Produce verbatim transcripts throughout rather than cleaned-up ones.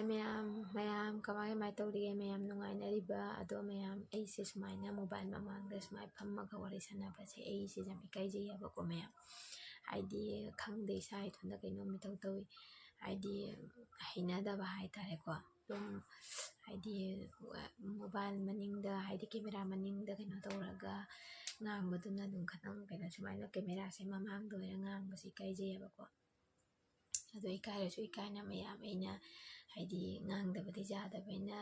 ꯃꯌꯥꯝ, ꯃꯌꯥꯝ ꯀꯃꯥꯏ, ꯀꯃꯥꯏ ꯇꯧꯔꯤꯒꯦ? ꯃꯌꯥꯝ ꯅꯨꯡꯉꯥꯏꯅꯔꯤꯕ? ꯑꯗꯣ ꯃꯌꯥꯝ, ꯑꯩꯁꯦ ꯁꯨꯃꯥꯏꯅ mobile ꯃꯃꯥꯡꯗ ꯁꯨꯃꯥꯏꯅ ꯐꯝꯃꯒ ꯋꯥꯔꯤ ꯁꯥꯟꯅꯕꯁꯦ ꯑꯩꯁꯦ ꯌꯥꯝ ꯏꯀꯥꯏꯖꯩꯌꯦꯕꯀꯣ ꯃꯌꯥꯝ꯫ ꯍꯥꯏꯗꯤ ꯈꯪꯗꯦ, ꯏꯁꯥ ꯏꯊꯟꯗ ꯀꯩꯅꯣꯝ ꯏꯇꯧ ꯇꯧꯏ꯫ ꯍꯥꯏꯗꯤ ꯍꯩꯅꯗꯕ ꯍꯥꯏꯇꯥꯔꯦꯀꯣ꯫ ꯑꯗꯨꯝ ꯍꯥꯏꯗꯤ mobile ꯃꯅꯤꯡꯗ, ꯍꯥꯏꯗꯤ camera ꯃꯅꯤꯡꯗ ꯀꯩꯅꯣ ꯇꯧꯔꯒ ꯉꯥꯡꯕꯗꯨꯅ ꯑꯗꯨꯝ ꯈꯤꯇꯪ ꯀꯩꯅꯣ, ꯁꯨꯃꯥꯏꯅ cameraꯁꯦ ꯃꯃꯥꯡꯗ ꯑꯣꯏꯔ ꯉꯥꯡꯕꯁꯦ ꯏꯀꯥꯏꯖꯩꯌꯦꯕꯀꯣ꯫ ꯑꯗꯣ ꯏꯀꯥꯏꯔꯁꯨ ꯏꯀꯥꯏꯅ ꯃꯌꯥꯝ ꯑꯩꯅ ꯍꯥꯏꯗꯤ ꯉꯥꯡꯗꯕꯗꯤ ꯌꯥꯗꯕꯅꯤꯅ,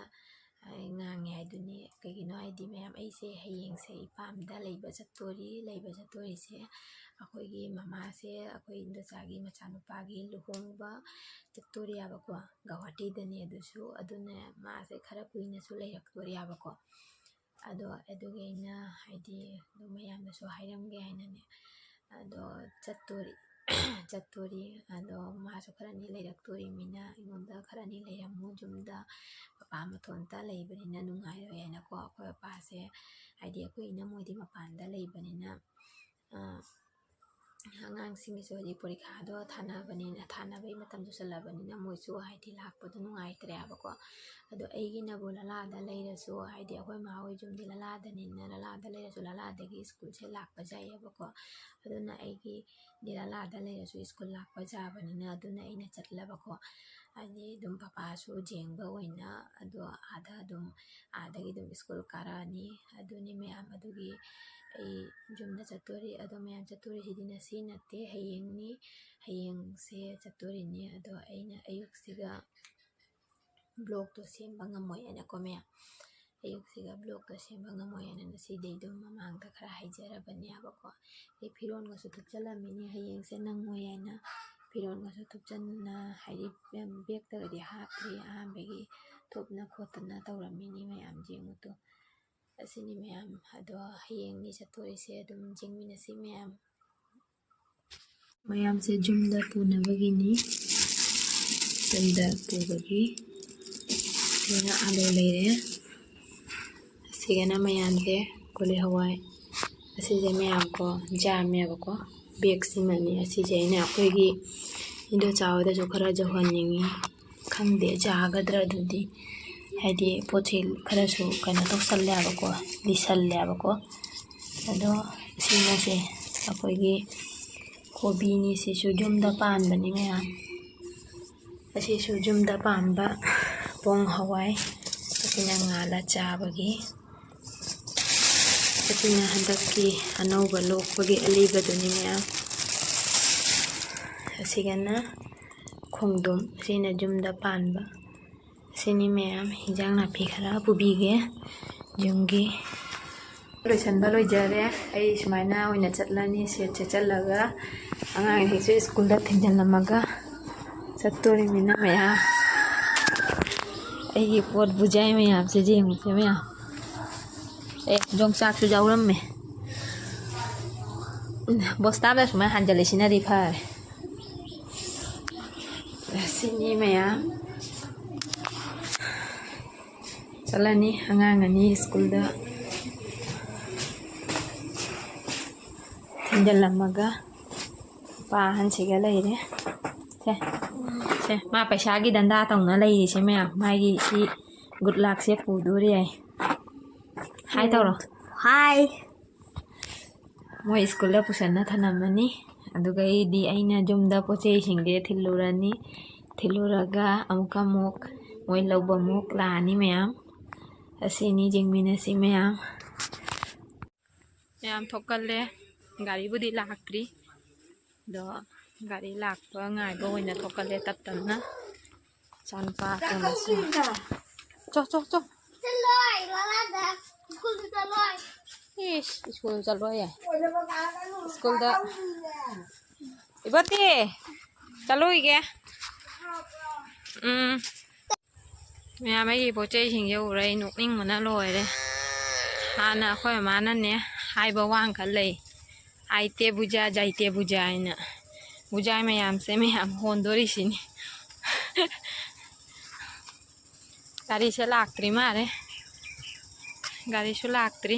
ꯑꯩ ꯉꯥꯡꯉꯦ ꯍꯥꯏꯗꯨꯅꯤ꯫ ꯀꯩꯒꯤꯅꯣ ꯍꯥꯏꯗꯤ ꯃꯌꯥꯝ, ꯑꯩꯁꯦ ꯍꯌꯦꯡꯁꯦ ꯏꯄꯥꯝꯗ ꯂꯩꯕ ꯆꯠꯇꯣꯔꯤ꯫ ꯂꯩꯕ ꯆꯠꯇꯣꯔꯤꯁꯦ ꯑꯩꯈꯣꯏꯒꯤ ꯃꯃꯥꯁꯦ, ꯑꯩꯈꯣꯏ ꯏꯟꯗꯣꯆꯥꯒꯤ ꯃꯆꯥꯅꯨꯄꯥꯒꯤ ꯂꯨꯍꯣꯡꯕ ꯆꯠꯇꯣꯔꯤꯌꯥꯕꯀꯣ, ꯒꯧꯍꯥꯇꯤꯗꯅꯦ ꯑꯗꯨꯁꯨ꯫ ꯑꯗꯨꯅ ꯃꯥꯁꯦ ꯈꯔ ꯀꯨꯏꯅꯁꯨ ꯂꯩꯔꯛꯇꯣꯔꯤꯌꯥꯕꯀꯣ꯫ ꯑꯗꯣ ꯑꯗꯨꯒꯤ ꯑꯩꯅ ꯍꯥꯏꯗꯤ ꯑꯗꯨꯝ ꯃꯌꯥꯝꯗꯁꯨ ꯍꯥꯏꯔꯝꯒꯦ ꯍꯥꯏꯅꯅꯦ꯫ ꯑꯗꯣ ꯆꯠꯇꯣꯔꯤ, ꯆꯠꯇꯣꯔꯤ꯫ ꯑꯗꯣ ꯃꯥꯁꯨ ꯈꯔꯅꯤ ꯂꯩꯔꯛꯇꯣꯔꯤꯃꯤꯅ ꯑꯩꯉꯣꯟꯗ ꯈꯔꯅꯤ ꯂꯩꯔꯝꯃꯨ ꯌꯨꯝꯗ, ꯄꯄꯥ ꯃꯇꯣꯝꯇ ꯂꯩꯕꯅꯤꯅ ꯅꯨꯡꯉꯥꯏꯔꯣꯏ ꯍꯥꯏꯅꯀꯣ꯫ ꯑꯩꯈꯣꯏ ꯄꯄꯥꯁꯦ ꯍꯥꯏꯗꯤ ꯑꯩꯈꯣꯏ ꯏꯅꯝꯃꯣꯏꯗꯤ ꯃꯄꯥꯟꯗ ꯂꯩꯕꯅꯤꯅ, ꯑ, ꯑꯉꯥꯡꯁꯤꯡꯒꯤꯁꯨ ꯍꯧꯖꯤꯛ ꯄꯔꯤꯈꯥꯗꯣ ꯊꯥꯅꯕꯅꯤꯅ, ꯊꯥꯅꯕꯒꯤ ꯃꯇꯝ ꯌꯧꯁꯜꯂꯕꯅꯤꯅ ꯃꯣꯏꯁꯨ ꯍꯥꯏꯗꯤ ꯂꯥꯛꯄꯗꯣ ꯅꯨꯡꯉꯥꯏꯇ꯭ꯔꯦꯕꯀꯣ꯫ ꯑꯗꯣ ꯑꯩꯒꯤꯅꯕꯨ ꯂꯂꯥꯗ ꯂꯩꯔꯁꯨ, ꯍꯥꯏꯗꯤ ꯑꯩꯈꯣꯏ ꯃꯥ ꯍꯣꯏ ꯌꯨꯝꯗꯤ ꯂꯂꯥꯗꯅꯤꯅ, ꯂꯂꯥꯗ ꯂꯩꯔꯁꯨ ꯂꯂꯥꯗꯒꯤ ꯁ꯭ꯀꯨꯜꯁꯦ ꯂꯥꯛꯄ ꯌꯥꯏꯌꯦꯕꯀꯣ꯫ ꯑꯗꯨꯅ ꯑꯩꯒꯤꯗꯤ ꯂꯂꯥꯗ ꯂꯩꯔꯁꯨ ꯁ꯭ꯀꯨꯜ ꯂꯥꯛꯄ ꯌꯥꯕꯅꯤꯅ ꯑꯗꯨꯅ ꯑꯩꯅ ꯆꯠꯂꯕꯀꯣ꯫ ꯍꯥꯏꯗꯤ ꯑꯗꯨꯝ ꯄꯄꯥꯁꯨ ꯌꯦꯡꯕ ꯑꯣꯏꯅ ꯑꯗꯣ ꯑꯥꯗ ꯑꯗꯨꯝ, ꯑꯥꯗꯒꯤ ꯑꯗꯨꯝ ꯁ꯭ꯀꯨꯜ ꯀꯥꯔꯛꯑꯅꯤ꯫ ꯑꯗꯨꯅꯤ ꯃꯌꯥꯝ꯫ ꯑꯗꯨꯒꯤ ꯑꯩ ꯌꯨꯝꯗ ꯆꯠꯇꯣꯔꯤ꯫ ꯑꯗꯣ ꯃꯌꯥꯝ, ꯆꯠꯇꯣꯔꯤꯁꯤꯗꯤ ꯉꯁꯤ ꯅꯠꯇꯦ, ꯍꯌꯦꯡꯅꯤ꯫ ꯍꯌꯦꯡꯁꯦ ꯆꯠꯇꯣꯔꯤꯅꯤ꯫ ꯑꯗꯣ ꯑꯩꯅ ꯑꯌꯨꯛꯁꯤꯒ vlogꯇꯣ ꯁꯦꯝꯕ ꯉꯝꯃꯣꯏ ꯍꯥꯏꯅꯀꯣ ꯃꯌꯥꯝ, ꯑꯌꯨꯛꯁꯤꯒ vlogꯇꯣ ꯁꯦꯝꯕ ꯉꯝꯃꯣꯏ ꯍꯥꯏꯅ ꯉꯁꯤꯗꯩ ꯑꯗꯨꯝ ꯃꯃꯥꯡꯗ ꯈꯔ ꯍꯥꯏꯖꯔꯕꯅꯦꯕꯀꯣ꯫ ꯑꯩ ꯐꯤꯔꯣꯟꯒꯁꯨ ꯊꯨꯞꯆꯜꯂꯝꯃꯤꯅꯤ, ꯍꯌꯦꯡꯁꯦ ꯅꯪꯉꯣꯏ ꯍꯥꯏꯅ ꯐꯤꯔꯣꯟꯒꯁꯨ ꯊꯨꯞꯆꯟꯅ, ꯍꯥꯏꯗꯤ ꯕꯦꯛꯇꯒꯗꯤ ꯍꯥꯞꯇ꯭ꯔꯤ꯫ ꯑꯍꯥꯟꯕꯒꯤ ꯊꯨꯞꯅ ꯈꯣꯠꯇꯅ ꯇꯧꯔꯝꯃꯤꯅꯤ ꯃꯌꯥꯝ, ꯌꯦꯡꯉꯨꯇꯨ꯫ ꯑꯁꯤꯅꯤ ꯃꯌꯥꯝ꯫ ꯑꯗꯣ ꯍꯌꯦꯡꯅꯤ ꯆꯠꯇꯣꯔꯤꯁꯦ, ꯑꯗꯨꯝ ꯌꯦꯡꯃꯤꯟꯅꯁꯤ ꯃꯌꯥꯝ꯫ ꯃꯌꯥꯝꯁꯦ ꯌꯨꯝꯗ ꯄꯨꯅꯕꯒꯤꯅꯤ꯫ ꯌꯨꯝꯗ ꯄꯨꯕꯒꯤ ꯁꯤꯅ ꯑꯂꯨ ꯂꯩꯔꯦ꯫ ꯑꯁꯤꯒꯅ ꯃꯌꯥꯝꯁꯦ ꯀꯣꯂꯤ ꯍꯋꯥꯏ꯫ ꯑꯁꯤꯁꯦ ꯃꯌꯥꯝ ꯀꯣ ꯌꯥꯝꯃꯦꯕꯀꯣ꯫ ꯕꯦꯒꯁꯤꯃꯅꯤ꯫ ꯑꯁꯤꯁꯦ ꯑꯩꯅ ꯑꯩꯈꯣꯏꯒꯤ ꯏꯟꯗꯣꯆꯥ ꯍꯣꯏꯗꯁꯨ ꯈꯔ ꯌꯧꯍꯟꯅꯤꯡꯉꯤ꯫ ꯈꯪꯗꯦ ꯌꯥꯒꯗ꯭ꯔꯥ ꯑꯗꯨꯗꯤ꯫ ꯍꯥꯏꯗꯤ ꯄꯣꯠꯁꯤ ꯈꯔꯁꯨ ꯀꯩꯅꯣ ꯇꯧꯁꯜꯂꯦꯕꯀꯣ, ꯂꯤꯁꯜꯂꯦꯕꯀꯣ꯫ ꯑꯗꯣ ꯁꯤꯃꯁꯦ ꯑꯩꯈꯣꯏꯒꯤ ꯀꯣꯕꯤꯅꯤ, ꯁꯤꯁꯨ ꯌꯨꯝꯗ ꯄꯥꯟꯕꯅꯤ ꯃꯌꯥꯝ꯫ ꯑꯁꯤꯁꯨ ꯌꯨꯝꯗ ꯄꯥꯟꯕ ꯄꯣꯡ ꯍꯋꯥꯏ, ꯑꯁꯤꯅ ꯉꯥꯜꯂ ꯆꯥꯕꯒꯤ꯫ ꯑꯁꯤꯅ ꯍꯟꯗꯛꯀꯤ ꯑꯅꯧꯕ ꯂꯣꯛꯄꯒꯤ ꯑꯂꯤꯕꯗꯨꯅꯤ ꯃꯌꯥꯝ꯫ ꯑꯁꯤꯒꯅ ꯈꯣꯡꯗ꯭ꯔꯨꯝ, ꯑꯁꯤꯅ ꯌꯨꯝꯗ ꯄꯥꯟꯕ꯫ ꯑꯁꯤꯅꯤ ꯃꯌꯥꯝ, ꯍꯤꯟꯖꯥꯡ ꯅꯥꯄꯤ ꯈꯔ ꯄꯨꯕꯤꯒꯦ ꯌꯨꯝꯒꯤ꯫ ꯂꯣꯏꯁꯟꯕ ꯂꯣꯏꯖꯔꯦ꯫ ꯑꯩ ꯁꯨꯃꯥꯏꯅ ꯑꯣꯏꯅ ꯆꯠꯂꯅꯤ, ꯁꯦꯠ ꯁꯦꯠꯆꯜꯂꯒ ꯑꯉꯥꯡꯁꯤꯡꯁꯨ ꯁ꯭ꯀꯨꯜꯗ ꯊꯤꯟꯖꯜꯂꯝꯃꯒ ꯆꯠꯇꯣꯔꯤꯃꯤꯅ ꯃꯌꯥꯝ꯫ ꯑꯩꯒꯤ ꯄꯣꯠ ꯕꯨꯖꯥꯏ ꯃꯌꯥꯝꯁꯦ ꯌꯦꯡꯉꯨꯁꯦ ꯃꯌꯥꯝ꯫ ꯑꯦ, ꯌꯣꯡꯆꯥꯛꯁꯨ ꯌꯥꯎꯔꯝꯃꯦ꯫ ꯕꯣꯁꯇꯥꯗ ꯁꯨꯃꯥꯏꯅ ꯍꯥꯟꯖꯜꯂꯤꯁꯤꯅꯗꯤ ꯐꯔꯦ꯫ ꯁꯤꯅꯤ ꯃꯌꯥꯝ꯫ ꯆꯠꯂꯅꯤ ꯑꯉꯥꯡ ꯑꯅꯤ ꯁ꯭ꯀꯨꯜꯗ ꯊꯤꯟꯖꯜꯂꯝꯃꯒ꯫ ꯅꯨꯄꯥ ꯑꯍꯟꯁꯤꯒ ꯂꯩꯔꯦ꯫ ꯁꯦ, ꯁꯦ, ꯃꯥ ꯄꯩꯁꯥꯒꯤ ꯗꯟꯗꯥ ꯇꯧꯅ ꯂꯩꯔꯤꯁꯦ ꯃꯌꯥꯝ꯫ ꯃꯥꯒꯤ ꯁꯤ ꯒꯨꯗ ꯂꯥꯛꯁꯦ ꯄꯨꯗꯣꯔꯤ ꯍꯥꯏ꯫ ꯍꯥꯏ ꯇꯧꯔꯣ꯫ ꯍꯥꯏ꯫ ꯃꯣꯏ ꯁ꯭ꯀꯨꯜꯗ ꯄꯨꯁꯟꯅ ꯊꯅꯝꯃꯅꯤ꯫ ꯑꯗꯨꯒ ꯑꯩꯗꯤ ꯑꯩꯅ ꯌꯨꯝꯗ ꯄꯣꯠ ꯆꯩꯁꯤꯡꯁꯦ ꯊꯤꯜꯂꯨꯔꯅꯤ꯫ ꯊꯤꯜꯂꯨꯔꯒ ꯑꯃꯨꯛꯀ ꯑꯃꯨꯛ ꯃꯣꯏ ꯂꯧꯕ ꯑꯃꯨꯛ ꯂꯥꯛꯑꯅꯤ ꯃꯌꯥꯝ꯫ ꯑꯁꯤꯅꯤ, ꯌꯦꯡꯃꯤꯟꯅꯁꯤ ꯃꯌꯥꯝ꯫ ꯃꯌꯥꯝ ꯊꯣꯛꯀꯜꯂꯦ꯫ ꯒꯥꯔꯤꯕꯨꯗꯤ ꯂꯥꯛꯇ꯭ꯔꯤ꯫ ꯑꯗꯣ ꯒꯥꯔꯤ ꯂꯥꯛꯄ ꯉꯥꯏꯕ ꯑꯣꯏꯅ ꯊꯣꯛꯀꯜꯂꯦ ꯇꯞ ꯇꯞꯅ꯫ ꯏꯆꯥꯅꯨꯄꯥ ꯑꯇꯣꯝꯕꯁꯦ꯫ ꯆꯣ, ꯆꯣ, ꯆꯣ꯫ ꯆꯠꯂꯣꯏ, ꯂꯥꯂꯥꯗ ꯁ꯭ꯀꯨꯜꯗ ꯆꯠꯂꯣꯏ꯫ ꯏꯁ, ꯁ꯭ꯀꯨꯜ ꯆꯠꯂꯣꯏꯌꯦ꯫ ꯑꯣꯏꯗꯕ ꯉꯥꯡꯒꯅꯨ, ꯁ꯭ꯀꯨꯜꯗ꯫ ꯆꯥꯛ ꯂꯧꯔꯤꯅꯦ꯫ ꯏꯕꯣꯇꯤ, ꯆꯠꯂꯨꯈꯤꯒꯦ꯫ ꯎꯝ꯫ ꯃꯌꯥꯝ, ꯑꯩꯒꯤ ꯄꯣꯠ ꯆꯩꯁꯤꯡꯁꯦ ꯎꯔ ꯑꯩ ꯅꯣꯛꯅꯤꯡꯕꯅ ꯂꯣꯏꯔꯦ꯫ ꯍꯥꯟꯅ ꯑꯩꯈꯣꯏ ꯃꯃꯥꯅꯅꯦ ꯍꯥꯏꯕ ꯋꯥ ꯑꯃꯈꯛ ꯂꯩ, "ꯑꯥꯏꯇꯦ ꯕꯨꯖꯥ, ꯖꯥꯏꯇꯦ ꯕꯨꯖꯥ" ꯍꯥꯏꯅ꯫ ꯕꯨꯖꯥ ꯃꯌꯥꯝꯁꯦ ꯃꯌꯥꯝ ꯍꯣꯟꯗꯣꯔꯤꯁꯤꯅꯤ꯫ ꯒꯥꯔꯤꯁꯦ ꯂꯥꯛꯇ꯭ꯔꯤ ꯃꯥꯜꯂꯦ꯫ ꯒꯥꯔꯤꯁꯨ ꯂꯥꯛꯇ꯭ꯔꯤ꯫